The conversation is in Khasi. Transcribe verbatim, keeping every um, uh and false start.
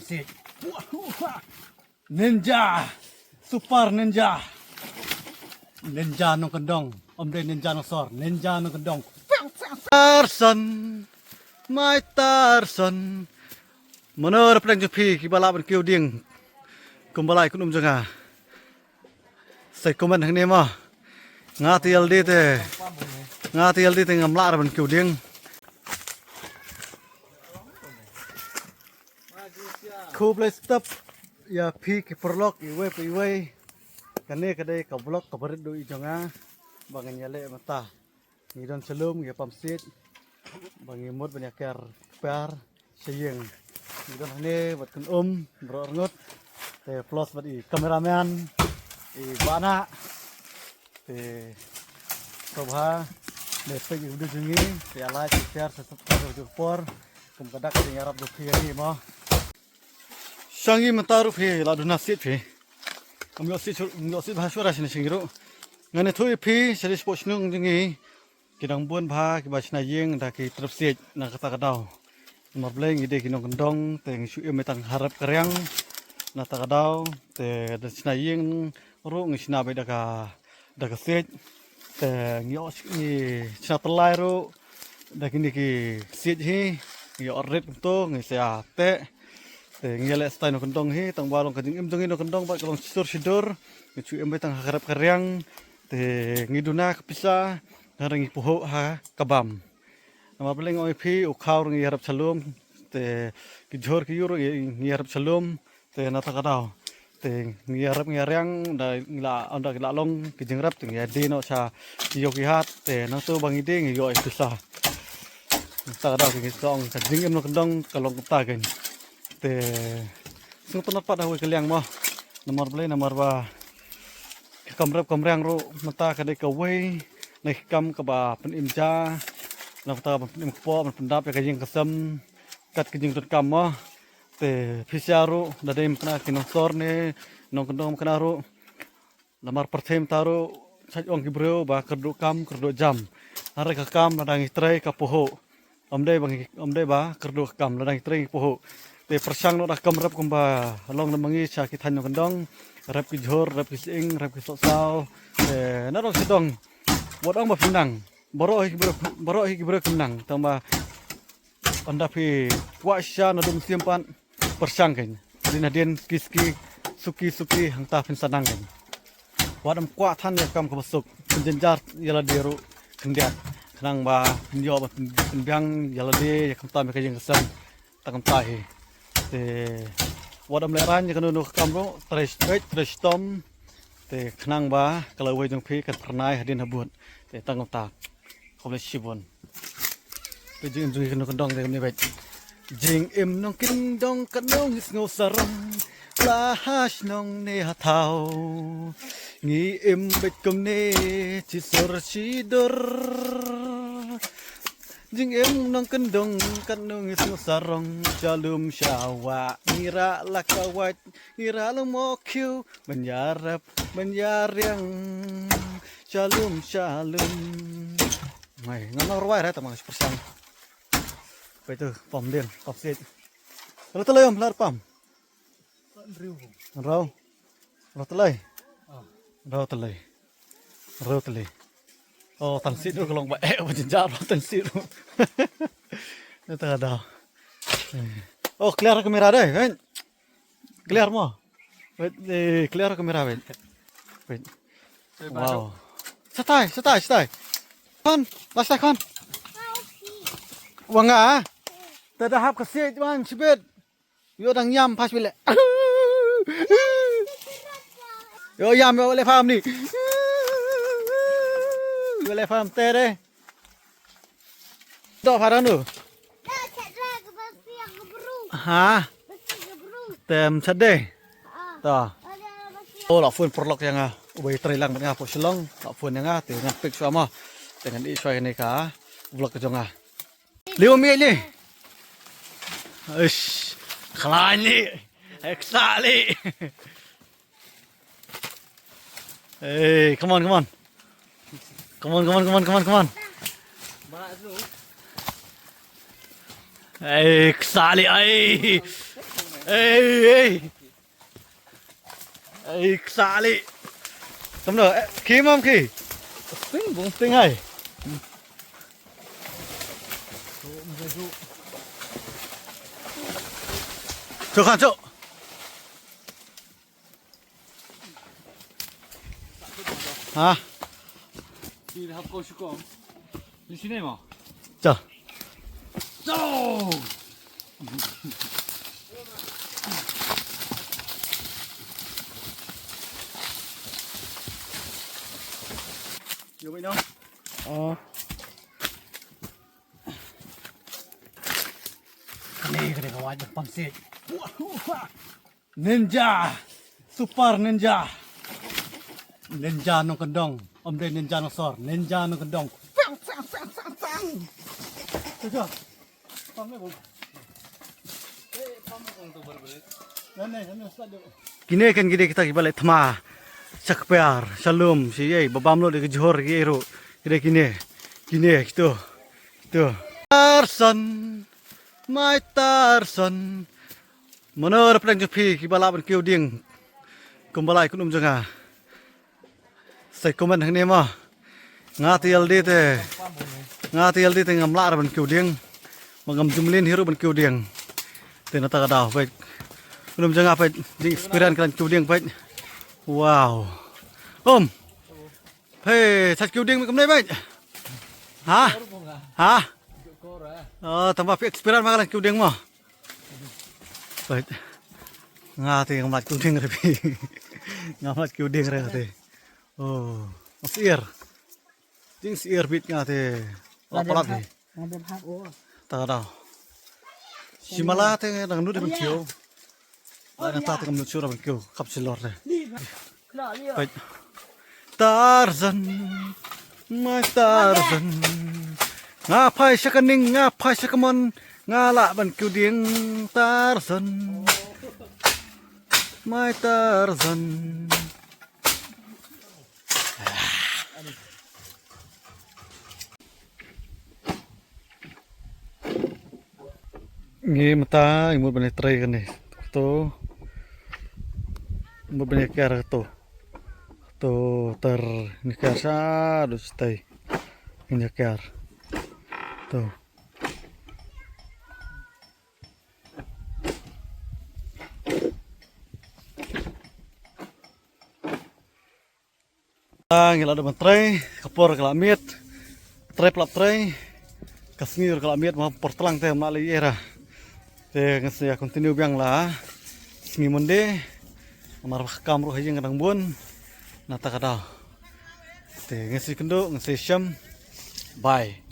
Sit. Ninja. Super ninja. Ninja nongkyndong. Ym dei ninja nongsor. Ninja nongkyndong. Tarzan. My Tarzan. Mano na pdeng jong phi kiba lah ban kiew dieng kum ba lah ïa ka um jong nga? Sa comment hangne mo. Nga te ïalade te, nga te ïalade te ngam lah ban kiew dieng. Khublei step ïa phi ki paralok iwei pa iwei. Kane ka dei ka vlog kaba rit duh ïa jong nga ba ngan ïaleh mynta. Ngi don sha lum, ngi pam siej ba ngi mut ban ïa ker kper sha ïing. Ngi don hangne bad Kong Um, baroh arngut. Te plus bad i cameraman, i Bah Nah. Te sngewbha ne peit ïa u video jong ngi, te ïa like, share, subscribe ha kajuh ka por. Kum ka dak te ngi ïarap da phi ïa ngi mo. Sha ngi mynta ruh phi la duna siej phi. Ngam ïoh siej, ngam ïoh siej bha shuwa da shane sha ngi ruh. Ngan ïathuh ïa phi sha dei shapoh shnong jong ngi. Ki dang bun bha kiba shna ïing da ki trep siej na kata ka daw. Namar balei ngi dei ki nongkyndong te ngi shu im beit tang ha rep ka riang. Na kata ka daw te da shna ïing ruh ngi shna beit da ka, da ka siej. Te ngi ïoh, ngi shna tyllai ruh da kine ki siej hi. Ngi ïoh rit kumto ngi sa ïa teh. Te ngi ïaleh style nongkyndong hi, tang ba long ka jingim jong ngi nongkyndong bad ka long shisur shidur. Ngi shu im beit tang ha ka rep ka riang. Te ngi duna ka pisa, hynrei ngi puhuh ha ka bam. Namar balei nga ong ïa phi, u khaw ruh ngi ïarap sha lum. Te ki jhur ki ïur ruh ngi ïarap sha lum. Te na kata ka daw te ngi ïarap ngi ïariang, da ngi la, ynda ki la long ki jingrep te ngi ïadie noh sha ki ïew ki hat. Te nangta ba ngi die ngi ïoh ïa pisa. Na kata ka daw te ngi shu ong ka jingim nongkyndong ka long kumta kein. Te sngewtynnat pat ha kawei ka liang mo. Namar balei, namar ba ka kam rep kam riang ruh mynta ka dei kawei na ki kam kaba pynim ja. Na kata ban pynim kpoh, ban pyndap ïa ka ïing ka sem kat ka jingdonkam mo. Te phi sha ruh da dei mynta ki nongsor ne nongkyndong mynta ruh. Namar pyrthei mynta ruh sa ong ki briew ba kyrduh kam kyrduh jam. Hynrei ka kam lada ngi trei ka puhuh. Ym dei ba ngi, ym dei ba kyrduh ka kam, lada ngi trei ngi puhuh. Te pyrshang noh da ka kam rep kumba long lem ma ngi sha ki thaiñ nongkyndong. Rep ki jhur, rep ki sying, rep ki sohsaw. Te na dong sha dong, wat ong ba phim nang. Baroh hi ki briew, baroh hi ki briew kim nang. Tang ba ynda phi kwah shisha naduh mynsiem pat, pyrshang kein. Hadien hadien, suki suki, suki suki, hangta phin sa nang kein. Wat ym kwah than ïa ka kam kaba suk, pynjynjar ïa lade ruh khyndiat. Khnang ba phin ïoh ban pynbiang ïa lade ïa ka bynta ka ïing ka sem. Tang kumta hi. Te wat ym lehraiñ ïa kano kano ka kam ruh, trei beit, trei shitom. Te khnang ba ka lawei jong phi kan phyrnai hadien habud. Te tang kumta. Khublei shibun. Te jingim jong ngi nongkyndong te kumne beit. Jingim nongkyndong katno ngi sngew sarong. La ha shnong ne ha thaw, ngi im beit kumne shisur shidur. Jingim nongkyndong katno ngi sngew sarong. Sha lum sha wah ngi rah la ka wait, ngi rah la mo khiew, ban ïarap ban ïariang. Sha lum sha lum. Ngai, ngam nang rwai ra tang ma nga shu pyrshang. Peit tu, pam dieng, pam siej. Hynriew tylli ym, hynriew pam. Hynriew. Hynriew. Hynriew tylli. Ah. Hynriew tylli. Hynriew tylli. Oh, tang siej ruh ka long ba eh, ba jynjar, oh, tang siej ruh. Nangta ka daw. Oh, clear ka kamera dei, kan? Clear mo? Wait, eh, clear ka kamera, wait. Wait. Wow. Shatai, shatai, shatai. Khon, la shatai khon. Wa nga, ah? Te da hap ka siej wan shibit. Ïoh dang ïam pas bile. Ïoh ïam, ïoh leh pham ni. Ïoh leh pham te de. Dok pha dang nu. Ha? Tem chadde. Ta. Oh, la phone paralok ïa nga. Uba ïatrei lang bad nga hapoh Shillong. La phone ïa nga, te ngan pick shuwa mo. Te ngan ïoh shuwa ïa kane ka vlog ka jong nga. Liu mi li. Ish. Khlaiñ li. Eksa li. Hey, come on, come on. Come on, come on, come on, come on, come on. Hey, ksali, ay. Ei, ei. Ei, ksali. Kamno, eh, ki mam ki. Sting, bung sting hai. Chok han chok. Ha. Ti hap ko shuko. Ni sini mo. Cha. Cha. Yo wei no. Oh. Kane kane ka wai pam sit. Ninja. Super ninja. Ninja nongkyndong. Ym dei ninja nongsor. Ninja nongkyndong. Sang, sang, sang, sang, sang. Tuh, tuh. Pam ni, Bung. Kine kan kine kita kiba leh thma. Sha kper, sha lum, shi ei, ba bam lo de ki jhur ki ei ruh. Kine kine. Kine kito. Kito. Tarzan. My Tarzan. Mano na pdeng jong phi kiba lah ban kiew dieng kumba lah i kynum jong nga. Sa comment hangne mo. Nga te ïalade te. Nga te ïalade te ngam lah ban kiew dieng. Ba ngam ju mlien hi ruh ban kiew dieng. Te na ta ka daw peit. Kynum jong nga peit jing experience ka la kiew dieng peit. Wow. Om. Peit, sa kiew dieng kumne peit. Ha? Ha? Oh, tang ba phi experience ma ka la kiew dieng mo. Peit. Nga te ngam lah kiew dieng re phi. Ngam lah kiew dieng re nga te. Oh, syiar. Jing syiar bit nga te. La palat ni. Ta ka daw. Shimala te dang nud ban kiew. Ba na ta te ngam nud shuh ban kiew. Kap shilor te. Peit. Tarzan. My Tarzan. Nga phai sha ka ning, nga phai sha ka mon, nga lah ban kiew dieng Tarzan. My Tarzan. Ngi mynta ngi mut ban ïa trei kane. To. Mut ban ïa kiar to. To ter ngi kiar sha do stai. Ngi ïa kiar. To. Ah, ngi la dep ban trei, ka por ka la miet. Trei pla trei. Ka sngi ruh ka la miet, ma por tlang te ma la ïa ra. Te ngi sa ïa continue biang la sngi Monday. Namar ba ka kam ruh ha ïing ka dang bun. Na ta ka daw. Te ngi sa ïakynduh, ngi sa ïashem. Bye.